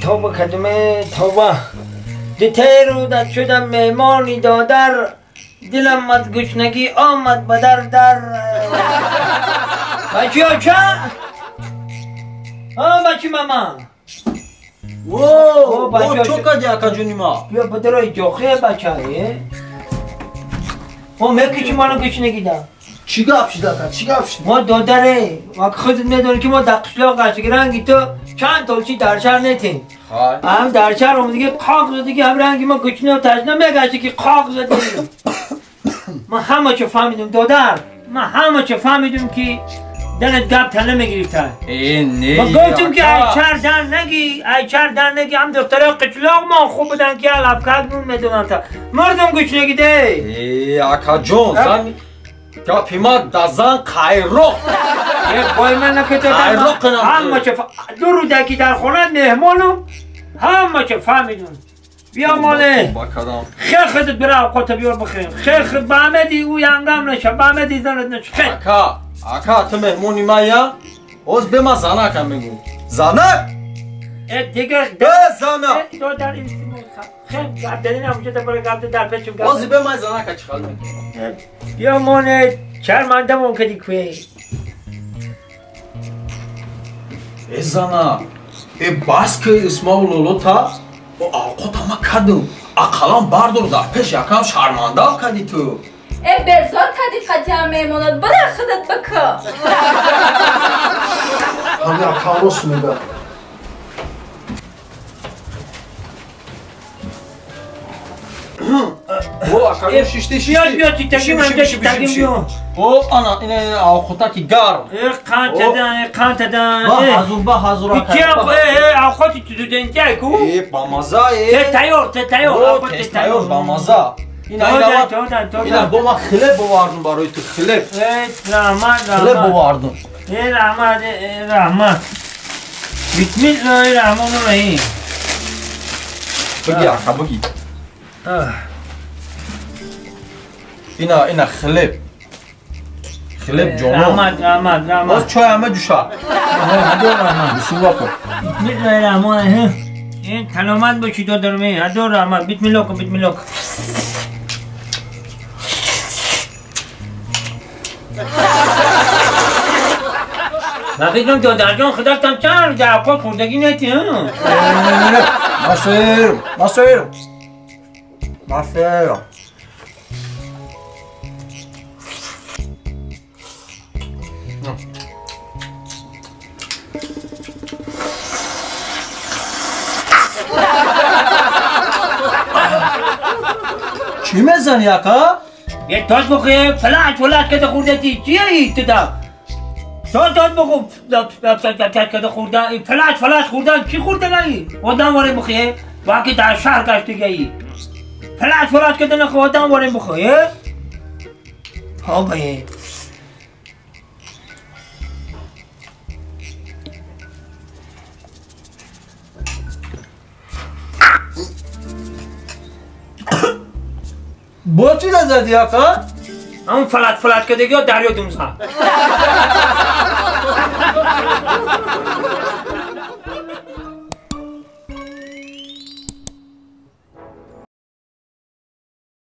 توبه کدومه توبه دیته رو داد شدم مهمانی دادر دلم از گشنگی آمد به در در بچی ها چه؟ آه بچی ماما او چو کردی اکا جونی ما؟ بیا بدرای جاخه بچه های او میکشی مانو گشنگی دا چی گپ شد اکا چی گپ شد؟ ما دادره ما خودت میدونی که ما در قشلاق هستی رنگی تو چند تولچی در شهر نیتیم هم در شهر اومدی که قاق زدی که هم رنگی ما گشنه و تشنه میگشتی که قاق زدی ما همه چه فهمیدم دادر ما همه چه فهمیدم که دلت گپ تنه میگرفته نه ما گفتم که ای چر در نگی ای چر در نگی هم دخترای قشلاق ما خوب بودن که الافکار نون میدونن تا مردم گشنگی ده ای اکا جون زن گپی ما دزن قایرق یک من نکه دادم همه چه دو رو دکی در خونه مهمانم همه چه فهمیدم بیا ماله خیلی خودت برا اوقات بیار بخریم خیلی خود به او ینگم نشه به زنت نشه خیلی اکا اکا تو مهمونی ما یا از به ما زنکم میگو زنک دیگه به زنک دو در این خیلی گپ دادین همونجا برای گپ در پیچم گپ از به ما زنک چیکار میکنی بیا مانه شرمنده مون کدی کوی ای زنا ای بس که اسماعیل لولو تا او اوقات ما کردم اقلام بردار در پیش یکم شرمنده کردی تو ای برزار کردی قطعا مهمونات برای خودت بکن همه اکام راست میگه او اکام شیشتی شیشتی بیاد بیاد تیتگیم همجا تیتگیم بیاد او انا اینه اوقاتا گرم ای قند دادن ای قند دادن با حضور با حضور چی اوقاتی تو دودن که کو ای بامزه ای تیار تیار تیار بامزه اینا اینا با ما خلب بواردم برای تو خلب ای رحمت خلب بواردم ای رحمت ای رحمت بسم الله الرحمن الرحیم بگی آقا بگی اینا اینا خلب خلب جونو رحمت رحمت رحمت باز چای همه جوشا رحمت بسم الله کن بسم الله الرحمن الرحیم این سلامت باشی دادرم هدو رحمت بسم الله کن بسم الله کن من فکرم دادر جان خدا چند در اوقات خوردگی نیتی ها مسیر مسیر مسیر چی میزنی آقا؟ یه تاج بخوری فلج فلج کده خورده تی چیه ای تو دا؟ تاج بخور کده خوردن فلج فلج خوردن چی خورده ای؟ آدم واره بخوری واقعی در شهر گشت ای فلج فلج کده نخو آدم واره بخوری ها بایی با چی زدی آقا؟ همون فلت فلت که دیگه دریا دوم زد.